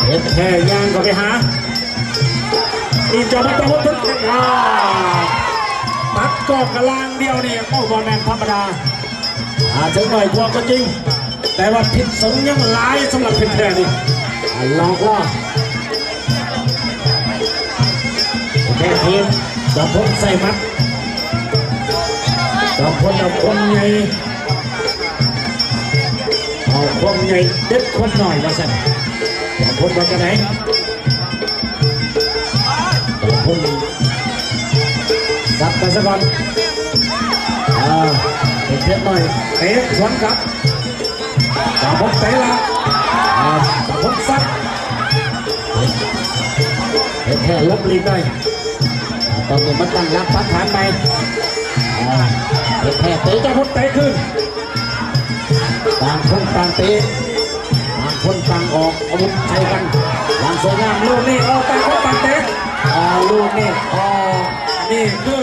ເພດແທ້ຍ່າງເຂົ້າໄປຫາ ອີກຈອບມາຈະຫົກເຖິງ ອ່າ ຕັດກອບກະລາງດຽວນີ້ ໂອ້ ບໍ່ແມ່ນທຳມະດາ ອາ ເຖິງໜ້ອຍກວ່າກໍຈິງ ແຕ່ວ່າພິດສົງຍັງຫຼາຍສຳລັບເພດແທ້ນີ້ ອ່າ ຫຼອກລ່ອ ແທ້ທີມ ຈອມພົນໃສ່ໝັດ ຈອມພົນເອົາຄວາມໃຫຍ່ ເອົາຄວາມໃຫຍ່ເດັດຄວາມນ້ອຍວ່າຊັ້ນ ຈອມພົນວ່າຈັ່ງໃດ? ຈອມພົນສັບໄປຊະກ່ອນ ອ່າ ເພັດນ້ອຍເຕະສວນກັບ ຈອມພົນເຕະລະ ອ່າ ຈອມພົນສັບ ເພດແທ້ຫຼົບຫຼີກໄດ້ ອ່າ ຕອນນີ້ມາຕັ້ງຫຼັກປັກຖານໃໝ່ ອ່າ ເພດແທ້ເຕະ ຈອມພົນເຕະຄືນ ຕ່າງຄົນຕ່າງເຕະ ຕ່າງຄົນຕ່າງອອກອາວຸດໃສ່ກັນຢ່າງສວຍງາມ ລູກນີ້ອອກ ຕ່າງຄົນຕ່າງເຕະ ອ່າ ລູກນີ້ອອກ ນີ້ຄື